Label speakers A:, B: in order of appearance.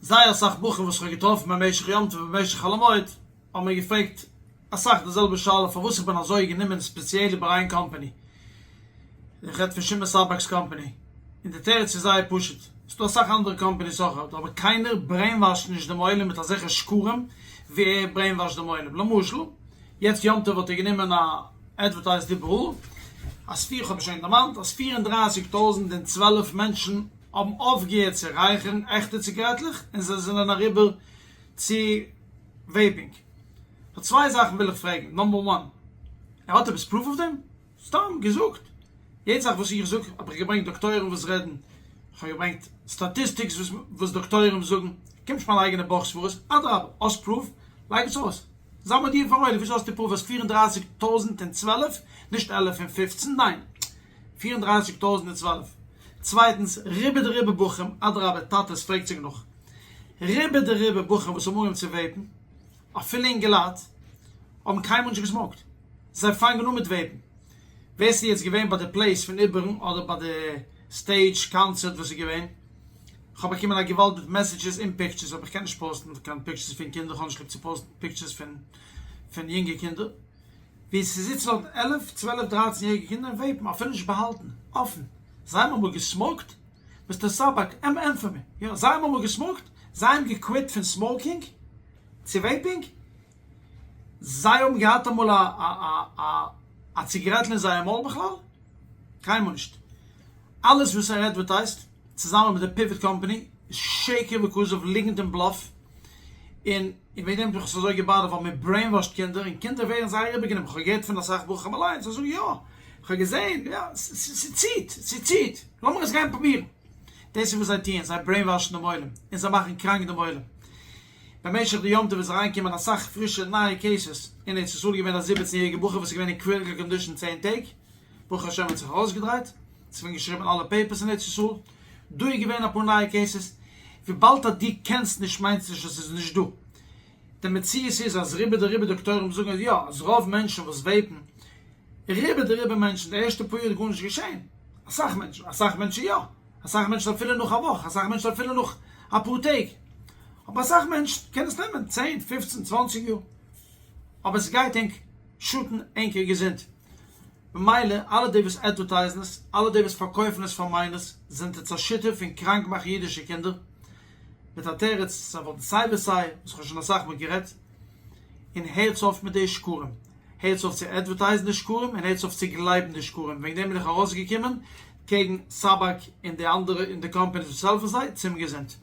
A: זייער אסאך בחורים וואס איך האב געטראפן במשך יום טוב ובמשך חול המועד האבן מיר געפרעגט אסאך די זעלבע שאלה פארוואס איך בין אזוי גענומען ספעציעל איבער איין קאמפאני, איך רעד פון שמעון סאבאק'ס קאמפאני, און די תירוץ איז זייער פשוט, ס'איז דא אסאך אנדערע קאמפאניס אויך אבער קיינער brainwash ט נישט דעם עולם מיט אזעלכע שקרים ווי ער brainwash ט דעם עולם, למשל יעצט יום טוב האט ער גענומען א advertised איבעראל אז פיר, כ'האב עס שוין דערמאנט, אז 34012 מענטשן האבן אויפגעהערט צו רייכערן עכטע ציגרעטלעך און זיי זענען אריבער צו vaping. סאו צוויי זאכן וויל איך פרעגן, number one, ער האט עפעס proof אויף דעם? סתם געזאגט? יעדע זאך וואס איך זאג האב איך געברענגט דאקטוירים וואס רעדן, איך האב געברענגט statistics וואס דאקטוירים זאגן, קומט נישט מיין אייגענע בויך סברות, אדרבה האסט proof? לייג עס אויס. זיי מודיע פארן עולם וויאזוי האסטו proof אז 34012, נישט 11 און 15, ניין, 34012. צווייטנס, רובא דרובא בחורים, אדרבה טאטעס פרעגט זיך נאך, רובא דרובא בחורים וואס האבן אנגעהויבן צו vape ן, אפילו אינגעלייט, האבן קיינמאל נישט גע smoke ט. זיי פאנגען אן מיט vape ן. ווער ס'איז יעצט געווען ביי די plays פון איבערן אדער ביי די stage קאנצערט וואס איז געווען, כ'האב באקומען א געוואלד מיט messages און pictures אבער כ'קען נישט post ן קיין pictures פון קינדער, כ'האב נישט ליב צו post ן pictures פון פון יונגע קינדער, ווי ס'זיצן דארט עלף צוועלף דרייצן יעריגע קינדער און vape ן אפילו נישט באהאלטן, אפן. זיי האבן אמאל גע smoke ט? מיסטער סאבאק, ענטפער מיר, יא, זיי האבן אמאל גע smoke ט? זיי האבן גע quit פון smoking צו vaping? זיי האבן געהאט אמאל א א א א ציגרעטל אין זייער מויל בכלל? קיינמאל נישט. אלעס וואס ער advertise ט, צוזאמען מיט די פיוואט קאמפאני, איז שקר וכזב, ליגנט און bluff, און וועגן דעם האט מיך עס אזוי גע bother ט, ווייל מען brainwash ט קינדער, און קינדער ווערן זייער איבערגענומען, כ'האב געהערט פון אסאך בחורים אליינס, זיי זאגן יא, כ'האב געזען, יא, ס'ציט, ס'ציט, לאמיר עס גיין פרובירן. דאס איז וואס זיי טוען, זיי brainwash ן דעם עולם, און זיי מאכן קראנק דעם עולם. במשך די יום טוב איז אריינגעקומען אסאך פרישע נייע cases, אין ארץ ישראל איז געווען א זיבעצן יעריגע בחור וואס איז געווען אין critical condition צען טעג, ברוך השם האט זיך ארויסגעדרייט, ס'איז געווען געשריבן אין אלע papers אין ארץ ישראל, דא איז געווען אפאר נייע cases, וויבאלד אז דו קענסט נישט מיינט נישט אז ס'איז נישט דא, די מציאות איז אז רובא דרובא דאקטוירים זאגן אז יא, אז רוב מענטשן וואס vape ן, רובא דרובא מענטשן די ערשטע פאר יאר איז גארנישט געשען, אסאך מענטשן, אסאך מענטשן יא, אסאך מענטשן אפילו נאך א וואך, אסאך מענטשן אפילו נאך אפאר טעג, אבער אסאך מענטשן קען עס נעמען צען, פופצן, צוואנציג יאר, אבער סגייט ענק שאטן ענקער געזונט, ממילא אלע די וואס advertise ן עס, אלע די וואס פארקויפן עס פאר minors, זענט עטס א שותף פון קראנק מאכן אידישע קינדער, מיט א תירוץ זיי וואלטן סיי ווי סיי, וואס כ'האב שוין אסאך מאל גערעדט, און הערטס אויף מיט די שקרים, הערטס אויף צו advertise ן די שקרים, און הערטס אויף צו גלייבן די שקרים, וועגן דעם בין איך ארויסגעקומען קעגן סאבאק און די אנדערע און די companies וואס העלפן זיי, צום געזונט.